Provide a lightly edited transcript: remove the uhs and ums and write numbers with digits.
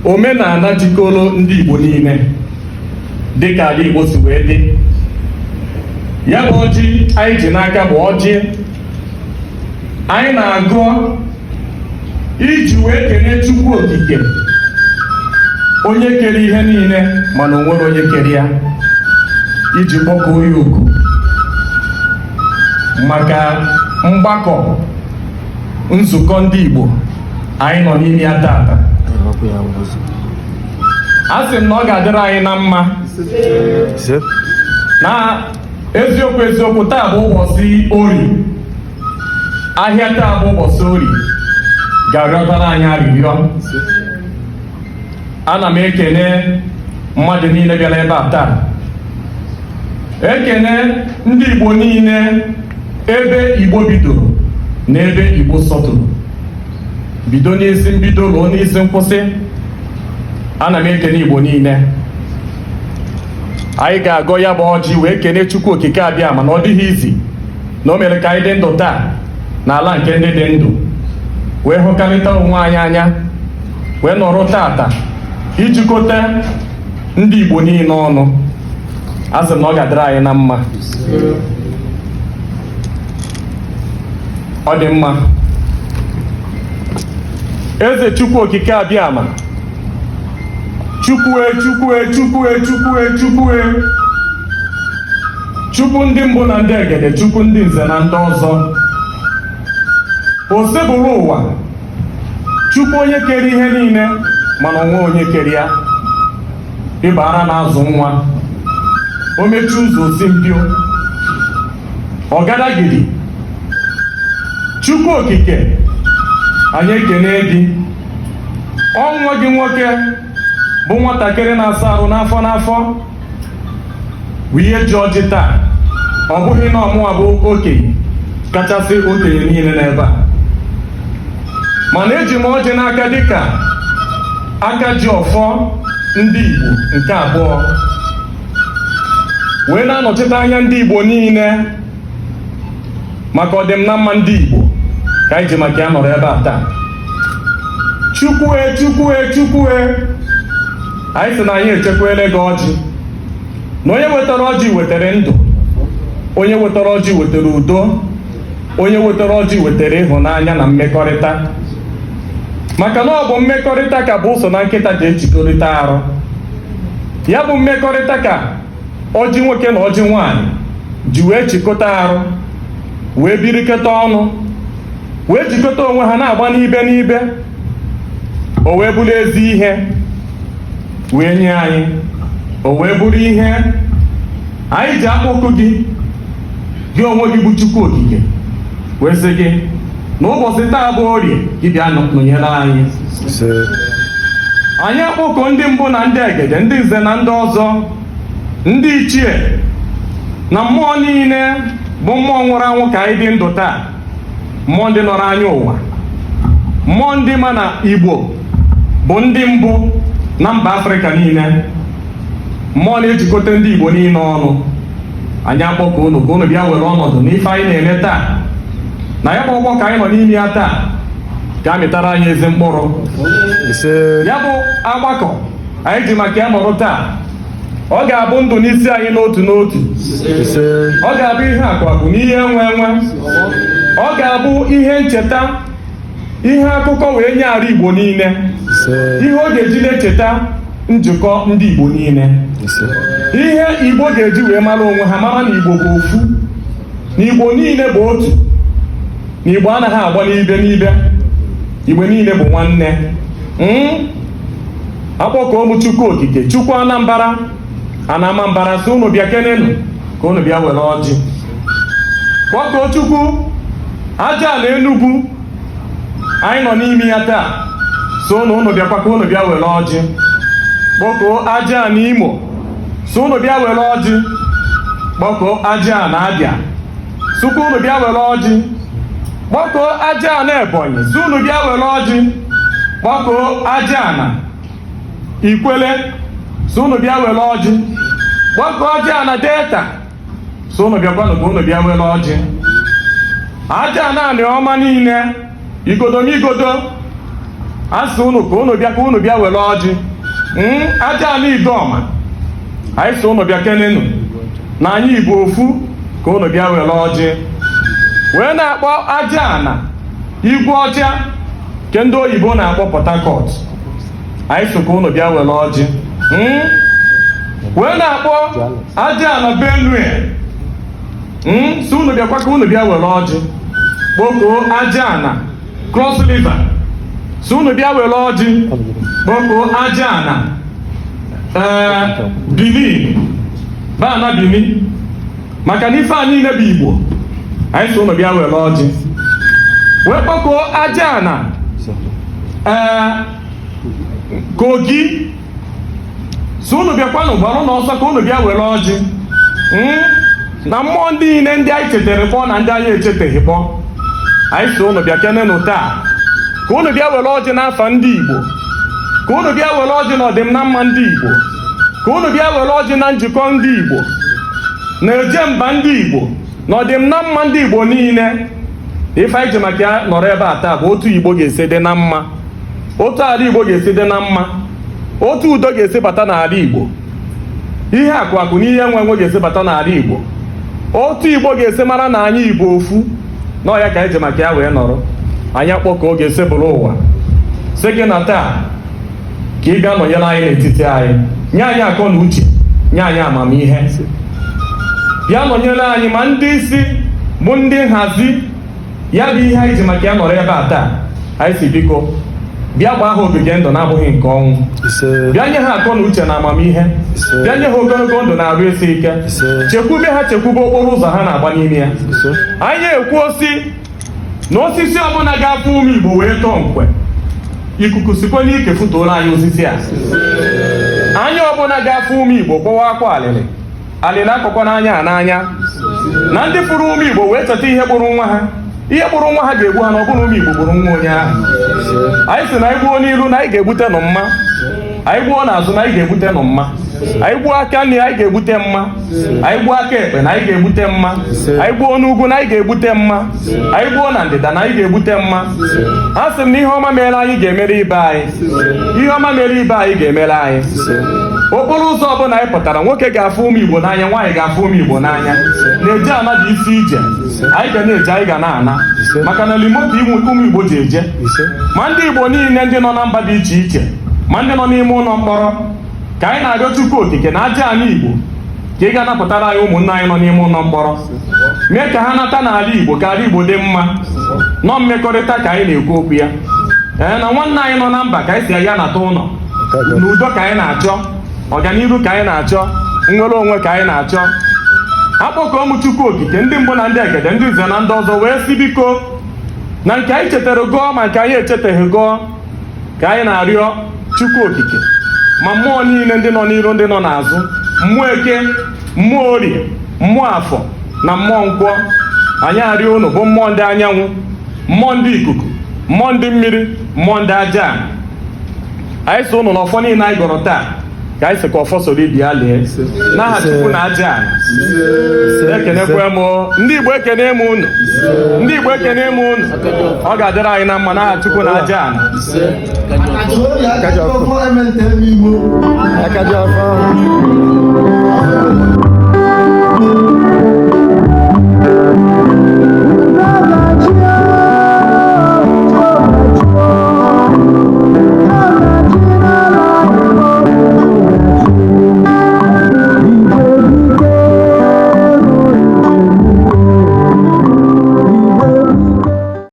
Omenala jikọrọ ndị Igbo niile dịka ala Igbo si wee dị. Ya bụ ọjị anyị ji n'aka bụ ọjị anyị na-agọ iji wee kene Chukwu Okike, onye kere ihe niile mana o nwere onye kere ya, iji kpọkuo ya oku maka mgbakọ nzukọ ndị Igbo anyị nọ n'ime ya tata. A sị m na ọ ga-adịrị anyị na mma. Na eziokwu eziokwu, taa bụ ụbọchị Orie. Ahịa taa bụ ụbọchị Orie ga-arịọtara anyị arịrịọ. Ana m ekene mmadụ niile bịara ebe a taa, ekene ndị Igbo niile, ebe Igbo bidoro na ebe Igbo sọtụrụ, bido n'isi mbido ruo n'isi nkwụsị. Ana m ekene Igbo niile. Anyị ga-agọ ya bụ ọjị wee kene Chukwu Okike Abịama na ọ dịghị izi na o mere ka anyị dị ndụ taa n'ala nke ndị dị ndụ, wee hụkarịta onwe anyị anya, wee nọrọ tata ijikọta ndị Igbo niile ọnụ. A sị m na ọ ga-adịrị anyị na mma. Ọ dị mma. Eze Chukwu Okike Abịama, Chukwu e, Chukwu e, Chukwu e, Chukwu e, Chukwu e, Chukwu ndị mbụ na ndị egede, Chukwu ndị nze na ndị ọzọ, Osebụrụwa, Chukwu onye kere ihe niile mana o nwe onye kere ya, ịba ara na-azụ nwa, o mechie ụzọ osi mpio, ọgadagidi, Chukwu Okike, anyị ekene gị. Ọ nwa gị nwoke bụ nwatakịrị na-asa arụ n'afọ n'afọ bụ ihe ji ọjị taa. Ọ bụghị na ọ mụwa bụ okenye kachasị okenye niile n'ebe a, mana eji m ọjị n'aka dịka aka ji ọfọ ndị Igbo nke abụọ, wee na-anọchite anya ndị Igbo niile maka ọdịm na mma ndị Igbo ka anyị ji maka ya nọrọ ebe a taa. Chukwu e, Chukwu e, Chukwu e, anyị sị na anyị echekwele gị ọjị, na onye wetara ọjị wetara ndụ, onye wetara ọjị wetara udo, onye wetara ọjị wetara ịhụnanya na mmekọrịta, maka na ọ bụ mmekọrịta ka busuu na nkịta ji ejikọrịta arụ. Ya bụ mmekọrịta ka ọjị nwoke na ọjị nwaanyị ji wee chịkọta arụ, wee birikọta ọnụ, wee jikọta onwe ha na-agba n'ibe n'ibe, o wee bụrụ ezi ihe wee nye anyị, o wee bụrụ ihe anyị ji akpọku gị, gị onwe gị bụ Chukwu Okike, wee sị gị na ụbọchị taa bụ Orie, gị bịa nọnyere anyị. Anyị akpọku ndị mbụ na ndị egede, ndị nze na ndị ọzọ, ndị ichie na mmụọ niile bụ mmụọ nwụrụ anwụ ka anyị dị ndụ taa, mmụọ ndị nọrọ anya ụwa, mmụọ ndị ma na Igbo bụ ndị mbụ na mba Afrịka niile, mmụọ na-ejikọta ndị Igbo niile ọnụ. Anyị akpọku unu ka unu bịa were ọnọdụ n'ife anyị na-eme taa, na ya bụ ọgbakọ anyị nọ n'ime ya taa ga-amịtara anyị ezi mkpụrụ. Ya bụ agbakọ anyị ji maka ya nọrọ taa, ọ ga-abụ ndụ n'isi anyị n'otu n'otu, ọ ga-abụ ihe akụ akụ na ihe enwe enwe, ọ ga-abụ ihe ncheta, ihe akụkọ wee nye ala Igbo niile, ihe ọ ga-eji na-echeta njikọ ndị Igbo niile, ihe Igbo ga-eji wee mara onwe ha, mara na Igbo bụ ofu, na Igbo niile bụ otu, na Igbo anaghị agba n'ibe n'ibe, Igbo niile bụ nwanne. Akpọkuo m Chukwu Okike, Chukwu Anambra, ana Anambra, sị unu bịa kenenụ ka unu bịa were ọjị. Kpọkuo Chukwu aja ala Enugwu anyị nọ n'ime ya taa, sị unu unu bịakwa ka unu bịa were ọjị. Kpọkuo aja ala Imo, sị unu bịa were ọjị. Kpọkuo aja ala Abịa, sịkwa unu bịa were ọjị. Kpọkuo aja ana Ebonyi, sị unu bịa were ọjị. Kpọkuo aja ana Ikwele, sị unu bịa were ọjị. Kpọkuo aja ana Delta, sị unu bịakwanụ ka unu bịa were ọjị. Aja ana Aniọma niile, igodo n'igodo, A sị unu ka unu bịa, ka unu bịa were ọjị. Aja ala Idoma, anyị sị unu bịa kenenu na anyị bụ ofu, ka unu bịa were ọjị. Wee na-akpọ aja ana Igwe Ọcha, nke ndị oyibo na-akpọ Port Harcourt, anyị sị ka unu bịa were ọjị. Wee na-akpọ aja ana Benue, si unu bịakwa ka unu bịa were ọjị. Kpokoo aja ana Cross River, si unu bịa were ọjị. Kpokoo aja ana Benin, bana Benin, maka na ife a niile bụ Igbo. Anyị si unu bịa were ọjị. Wee kpọkọọ aja ana Kogi, si unu bịakwanụ gbarụ n'ọsọ ka unu bịa were ọjị. Na mmụọ ndị niile, ndị anyị chetara kpọọ na ndị anyị echeteghị kpọọ, anyị si unu bịa kenenụ taa, ka unu bịa were ọjị n'afa ndị Igbo, ka unu bịa were ọjị n'ọdịm na mma ndị Igbo, ka unu bịa were ọjị na njikọ ndị Igbo, na-eje mba ndị Igbo, na ọdịm na mma ndị Igbo niile. Ife anyị ji maka ya nọrọ ebe a taa bụ otu Igbo ga-esi dị na mma, otu ala Igbo ga-esi dị na mma, otu udo ga-esi bata n'ala Igbo, ihe akụ akụ na ihe nwe nwe ga-esi bata n'ala Igbo, otu Igbo ga-esi mara na anyị Igbo ofu na ọya ka anyị ji maka ya wee nọrọ. Anyị akpọ ka oge esi bụrụ ụwa, sị gị na taa ka ị ga-anọnyere anyị n'etiti anyị, nye anyị akọ na uche, nye anyị amamihe, bịa nọnyere anyị, ma ndị isi bụ ndị nhazi ya bụ ihe anyị ji maka ya nọrọ ebe a taa. Anyị si biko bịa gbaa ha ogige ndụ na-abụghị nke ọnwụ. Ise. Bịa nye ha akọ na uche na amamihe. Ise. Bịa nye ha ogologo ndụ na arụ isi ike. Ise. Chekwube ha, chekwube okporo ụzọ ha na-agba n'ime ya. Ise. Anyị ekwu osi na osisi ọbụla ga-afụ ụmụ Igbo wee tọọ nkwe, ikuku sikwa n'ike futuola anyị osisi a. Anya ọbụla ga-afụ ụmụ Igbo kpọwa akwa alịlị, alịlị akọkọ n'anya a n'anya. Na ndị fụrụ ụmụ Igbo wee cheta ihe kpụrụ nwa ha, ihe kpụrụ nwa ha ga-egbu ha, na ọ bụrụ ụmụ Igbo gburu nwa onye ahụ. Anyị sị na anyị gbuo n'ilu na anyị ga-egbute nụ mma, anyị gbuo n'azụ na anyị ga-egbute nụ mma, anyị gbuo aka nri anyị ga-egbute mma, anyị gbuo aka ekpe na anyị ga-egbute mma, anyị gbuo n'ugwu na anyị ga-egbute mma, anyị gbuo na ndịda na anyị ga-egbute mma. A sị m na ihe ọma mere anyị ga-emere ibe anyị, ihe ọma mere ibe anyị ga-emere anyị. Okporo ụzọ ọbụla anyị pụtara, nwoke ga-afụ ụmụ Igbo n'anya, nwaanyị ga-afụ ụmụ Igbo n'anya. Na-eje ana dị isi ije anyị ga na-eje, anyị ga na-ana, maka na limoto ụmụ Igbo ji eje. Ise. Ma ndị Igbo niile, ndị nọ na mba dị iche iche, ma ndị nọ n'ime ụlọ mkpọrọ, ka anyị na-arịọ Chukwu Okike na aja ala Igbo ka ị ga-anapụtara anyị ụmụnne anyị nọ n'ime ụlọ mkpọrọ, mee ka ha nata n'ala Igbo, ka ala Igbo dị mma. Nọ mmekọrịta ka anyị na-ekwu okwu ya. Ee, na nwanne anyị nọ na mba, ka anyị si ya nata ụlọ n'udo ka anyị na-achọ, ọganihu ka anyị na-achọ, nnwere onwe ka anyị na-achọ. Akpọkọọ m Chukwu Okike, ndị mbụ na ndị egede, ndị nze na ndị ọzọ, wee sị biko, na nke anyị chetara gụọ, ma nke anyị echetaghị gụọ, ka anyị na-arịọ Chukwu Okike, ma mmụọ niile, ndị nọ n'iru, ndị nọ n'azụ, mmụọ Eke, mmụọ Orie, mmụọ Afọ na mmụọ Nkwọ, anyị arịọ unu bụ mmụọ ndị anyanwụ, mmụọ ndị ikuku, mmụọ ndị mmiri, mmụọ ndị aja. Anyị sị unu na ọfọ niile anyị gọrọ taa, ka anyị sị ka ọfọ soro ibi ya lie n'aha Chukwu na aja. Ekenekwe m ndị Igbo, ekene m unu ndị Igbo, ekene m unu. Ọ ga-adịrị anyị na mma n'aha Chukwu na aja. Akaji ọfọ. Akaji ọfọ.